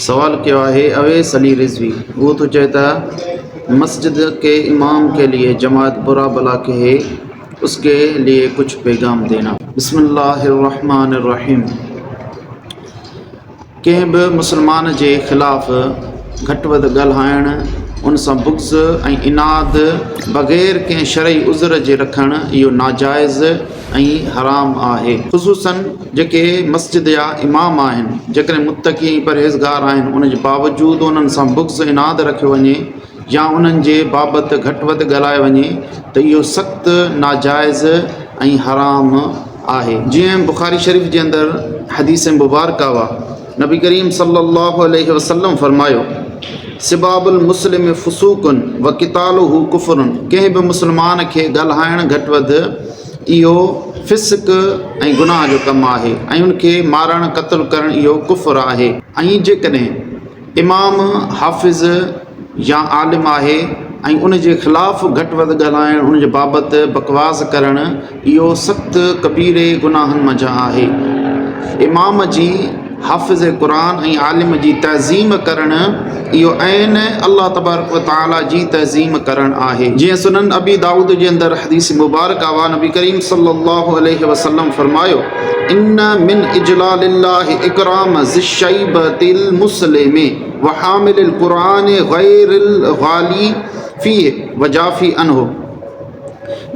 سوال ڪيو آهي اويس علي رضوي اهو ٿو چئي ته مسجد ڪي امام ڪي ليي جماعت برا بلا ڪهي اس ڪي ليي ڪجھ پيغام دينا. بسم الله الرحمٰن الرحيم ڪنهن به مسلمان جي خلاف گهٽ وڌ ڳالهائڻ ان سان بغض ۽ عناد بغير ڪنهن شرعي عذر جي رکڻ اهو ناجائز ۽ حرام آهي. خصوصاً جيڪي مسجد جا امام آهن، جيڪڏهن متقي ۽ پرهيزگار آهن، ان جي باوجود انهن سان بغض عناد رکيو وڃي يا انهن جي بابت گهٽ وڌ ڳالهايو وڃي ته اهو سخت ناجائز ۽ حرام آهي. جيئن بخاري شريف جي اندر حديث مبارڪه آ، نبي ڪريم صلي الله عليه وسلم فرمايو، سباب المسلم فسوق وقتاله ڪفر ڪنهن به مسلمان کي ڳالهائڻ گهٽ وڌ اهو فسق ۽ گناهه جو ڪم آهي ۽ ان کي مارڻ قتل ڪرڻ اهو ڪفر آهي. ۽ جيڪڏهن امام حافظ يا عالم آهي ۽ ان جي خلاف گهٽ وڌ ڳالهائڻ ان جي بابت بڪواس ڪرڻ اهو سخت ڪبيري گناهن منجهان آهي. امام جي حافظ قرآن ۽ عالم جي تعظيم ڪرڻ اهو عين الله تبارڪ و تعالي جي تعظيم ڪرڻ آهي. جيئن سنن ابي دائود جي اندر حديث مبارڪ آ نبي ڪريم صلي الله عليه وسلم فرمايو، ان من اجلال الله اڪرام ذي الشيبة المسلم وحامل القرآن غير الغالي فيه وجافي عنه.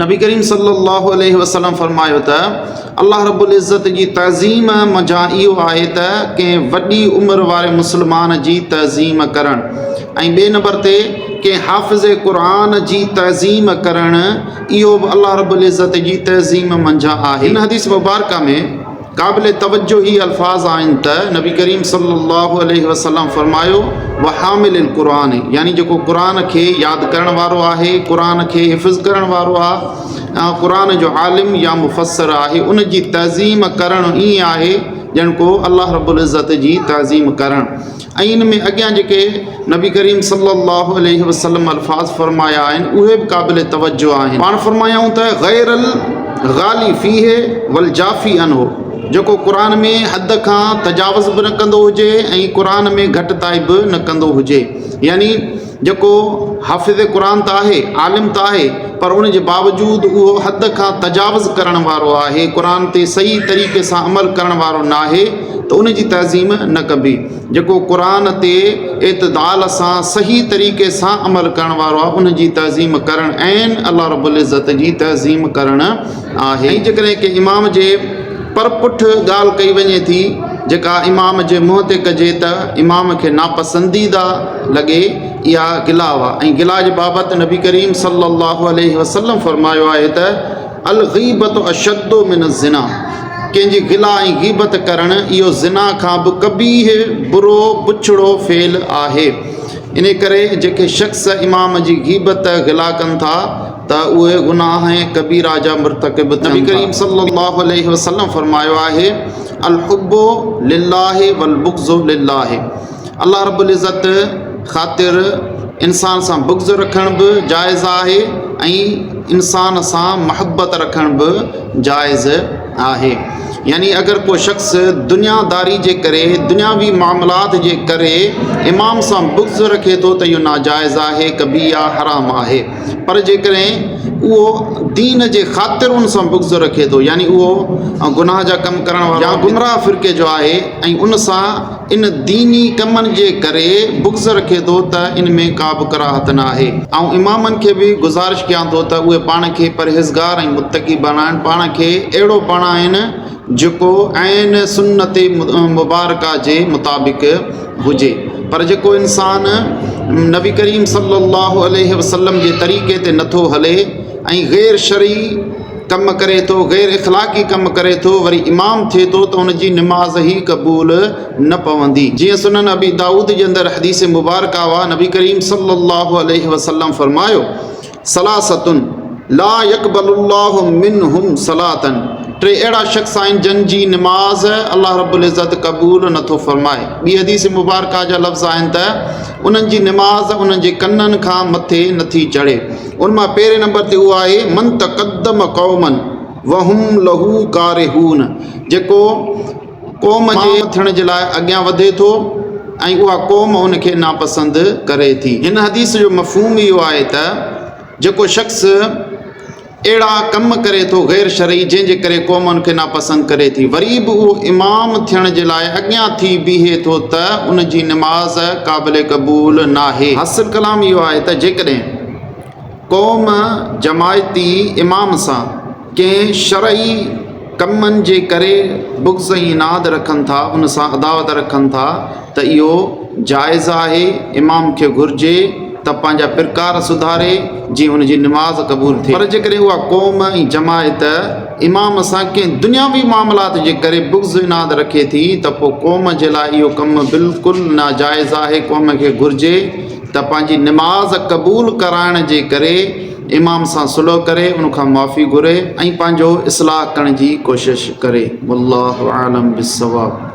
نبي ڪريم صلي الله عليه وسلم فرمايو ته الله رب العزت جي تعظيم منجهان اهو آهي ته ڪنهن وڏي عمر واري مسلمان جي تعظيم ڪرڻ ۽ ٻئي نمبر تي ڪنهن حافظ قرآن جي تعظيم ڪرڻ اهو به الله رب العزت جي تعظيم منجهان آهي. هن حديث مبارڪه ۾ قابل توجه هي الفاظ آهن ته نبي ڪريم صلي الله عليه وسلم فرمايو وحامل القرآن يعني جيڪو قرآن کي ياد ڪرڻ وارو آهي قرآن کي حفظ ڪرڻ وارو آهي قرآن جو عالم يا مفسر آهي ان جي تعظيم ڪرڻ ائين آهي ڄڻ ڪو الله رب العزت جي تعظيم ڪرڻ ۽ ان ۾ اڳيان جيڪي نبي ڪريم صلي الله عليه وسلم الفاظ فرمايا آهن اهي به قابل توجه آهن. پاڻ فرمايائون ته غير الغالي فيه والجافي عنه جيڪو قرآن ۾ حد کان تجاوز به نه ڪندو هجي ۽ قرآن ۾ گهٽتائي به نه ڪندو هجي يعني جيڪو حافظ قرآن ته آهي عالم ته آهي پر ان جي باوجود اهو حد کان تجاوز ڪرڻ وارو آهي قرآن تي صحيح طريقي سان عمل ڪرڻ وارو ناهي ته ان جي تعظيم نه ڪبي. جيڪو قرآن تي اعتدال سان صحيح طريقي سان عمل ڪرڻ وارو آهي ان جي تعظيم ڪرڻ عين الله رب العزت جي تعظيم ڪرڻ آهي. ۽ جيڪڏهن ڪنهن امام جي پر پٺ ڳالهه ڪئي وڃي ٿي جيڪا امام جي منهن تي ڪجي ته امام کي ناپسنديده لڳي اها گلا آهي ۽ گلا جي بابت نبي ڪريم صلي الله عليه وسلم فرمايو آهي ته الغيبة اشد من الزنا، ڪنهن جي غلا ۽ غيبت ڪرڻ اهو زنا کان به قبيح، برو، بڇڙو فعل آهي. انهي ڪري جيڪي شخص امام جي غيبت، غلا ڪن ٿا ته اهي گناهه ڪبيره جا مرتڪب ٿين ٿا. نبي ڪريم صلي الله عليه وسلم فرمايو آهي، الحب لله والبغض لله. الله رب العزت خاطر انسان سان بغض رکڻ به جائز آهي ۽ انسان سان محبت رکڻ به جائز آهي يعني اگر ڪو شخص دنيا داري جي ڪري دنياوي معاملات جي ڪري امام سان بغض رکي ٿو ته اهو ناجائز آهي قبيح آهي حرام آهي پر جيڪڏهن اهو دين جي خاطر ان سان بغض رکي ٿو يعني اهو گناهه جا ڪم ڪرڻ وارو يا گمراهه فرقي جو آهي ۽ ان سان ان ديني ڪمن جي ڪري بغض رکي ٿو ته ان ۾ ڪا به ڪراهت نه آهي. آئون امامن کي به گذارش ڪيان ٿو ته اهي پاڻ کي پرهيزگار ۽ متقي بڻائن، پاڻ کي اهڙو بڻائن جيڪو عين سنت مبارڪه جي مطابق هجي. پر جيڪو انسان نبي ڪريم صلي الله عليه وسلم جي طريقي تي نٿو هلي ۽ غير شرعي ڪم ڪري ٿو، غير اخلاقي ڪم ڪري ٿو، وري امام ٿئي ٿو ته ان جي نماز ئي قبول نه پوندي. جيئن سنن ابي دائود جي اندر حديث مبارڪه آ، نبي ڪريم صلي الله عليه وسلم فرمايو، ثلاثة لا يقبل الله منهم صلاة ٽي اهڙا شخص آهن جن جي نماز الله رب العزت قبول نه ٿو فرمائي. ٻي حديث مبارڪه جا لفظ آهن ته انهن جي نماز انهن جي ڪنن کان مٿي نه ٿي چڙهي. ان مان پهرين نمبر تي اهو آهي من تقدم قوما وهم له ڪارهون جيڪو قوم جي ٿيڻ جي لاء اڳيان وڌي ٿو. ۽ اها قوم ان کي ناپسند ڪري ٿي. هن حديث جو مفهوم اهو آهي ته جيڪو شخص اهڙا ڪم ڪري ٿو غير شرعي جنهن جي ڪري قوم ان کي ناپسند ڪري ٿي وري به اهو امام ٿيڻ جي لاء اڳيان ٿي بيهي ٿو ته ان جي نماز قابل قبول ناهي. حاصل ڪلام اهو آهي ته جيڪڏهن قوم جماعتي امام سان ڪنهن شرعي ڪمن جي ڪري بغض ۽ عناد رکن ٿا، ان سان عداوت رکن ٿا ته اهو جائز آهي، امام کي گهرجي ته پنهنجا پرڪار سڌاري جيئن ان جي نماز قبول ٿئي. پر جيڪڏهن اها قوم ۽ جماعت امام سان ڪنهن دنياوي معاملات جي ڪري بغض عناد رکي ٿي ته پوء قوم جي لاء اهو ڪم بلڪل ناجائز آهي، قوم کي گهرجي ته پنهنجي نماز قبول ڪرائڻ جي ڪري امام سان صلح ڪري ان کان معافي گهري ۽ پنهنجو اصلاح ڪرڻ جي ڪوشش ڪري والله اعلم بالصواب.